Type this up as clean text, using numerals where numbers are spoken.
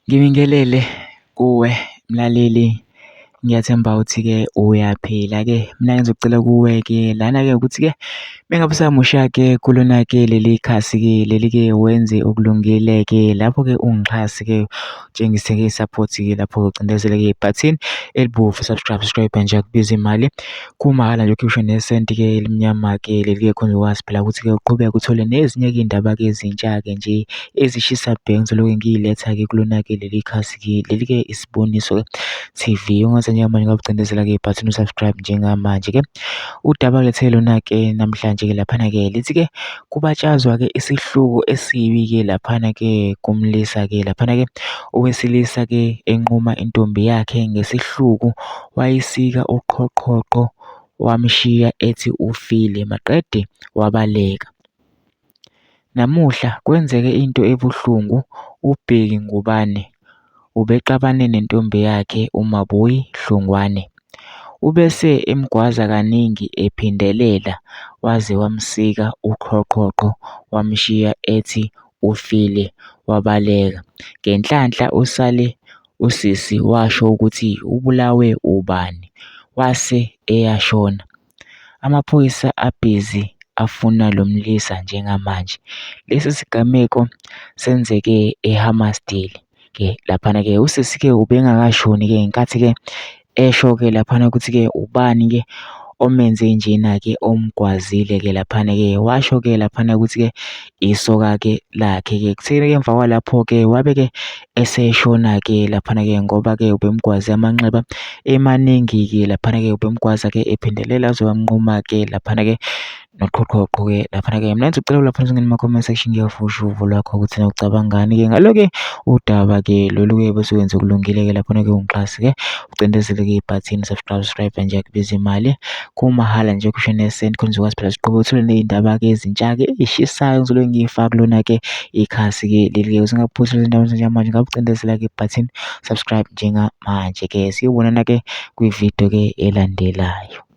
Ngibingelele kuwe mlaleli, ngiyathemba ukuthi-ke uyaphila-ke. Mina ngizocela kuwe-ke lana-ke ukuthi-ke mengabe usamusha-ke kulona-ke leli khasi-ke leli-ke wenze okulungile-ke lapho-ke ungixhase-ke utshengise-ke i-support-ke lapho ucindezele-ke ibhathini elibomvu subscribe nje akubiza imali kumahhala nje ukhiphe nesenti-ke elimnyama-ke leli-ke khona ukwazi phela ukuthi-ke uqhubeke uthole nezinye-ke iy'ndaba-ke ezintsha-ke nje ezishisa bhe ngizoloke ngiyiletha-ke kulona-ke leli khasi-ke leli-ke Isiboniso TV. Ungenza njengamanje ngabe ucindezela-ke ibhathini u-subscribe njengamanje-ke. Udaba ngilethele lona-ke namhlanje-ke laphana-ke lithi-ke kubatshazwa-ke isihluku esibi-ke laphana-ke kumlisa-ke laphana-ke owesilisa-ke enquma intombi yakhe ngesihluku wayisika uqhoqhoqo wamshiya ethi ufile maqede wabaleka. Namuhla kwenzeke into ebuhlungu. uBheki Ngubane ubexabane nentombi yakhe uMabuyi Hlongwane. Ubese emgwaza kaningi ephindelela waze wamsika uqhoqhoqo wamshiya ethi ufile wabaleka. Ngenhlanhla usale usisi washo ukuthi ubulawe ubani wase eyashona. Amaphoyisa abhizi afuna lo mlisa njengamanje. Lesi sigameko senzeke eHammarsdale-ke laphana-ke usisi-ke ubengakashoni-ke ngenkathi-ke esho-ke laphana ukuthi-ke ubani-ke omenze njena-ke omgwazile-ke laphana-ke washo-ke laphana ukuthi-ke isoka-ke lakhe-ke. Kutheni-ke emva kwalapho-ke wabe-ke eseshona-ke laphana-ke ngoba-ke ubemgwaze amanxeba emaningi-ke laphana-ke ubemgwaza-ke ephindelela aze wamnquma-ke laphana-ke noqhoqhoqo-ke laphana-ke. Mina ngizocela lapha ezingeni ma-comment section ngiyafusha uvo lwakho ukuthi na ucabangani-ke ngalo-ke udaba-ke lolu-ke bese wenza okulungile-ke laphana-ke ungixhase-ke ucindezele-ke ibhathini subscribe nje akubiza imali kumahhala nje kusho nesenti khona uzokwazi phela siqhubeke uthole ney'ndaba-ke ezintsha-ke ey'shisayo ngizoloke ngiyifaka kulona-ke ikhasi-ke leli-ke uzingaphuthi lezi ndaba njengamanje ngabe ucindezela-ke ibhathini subscribe njengamanje-ke siyobonana-ke kwividiyo-ke elandelayo.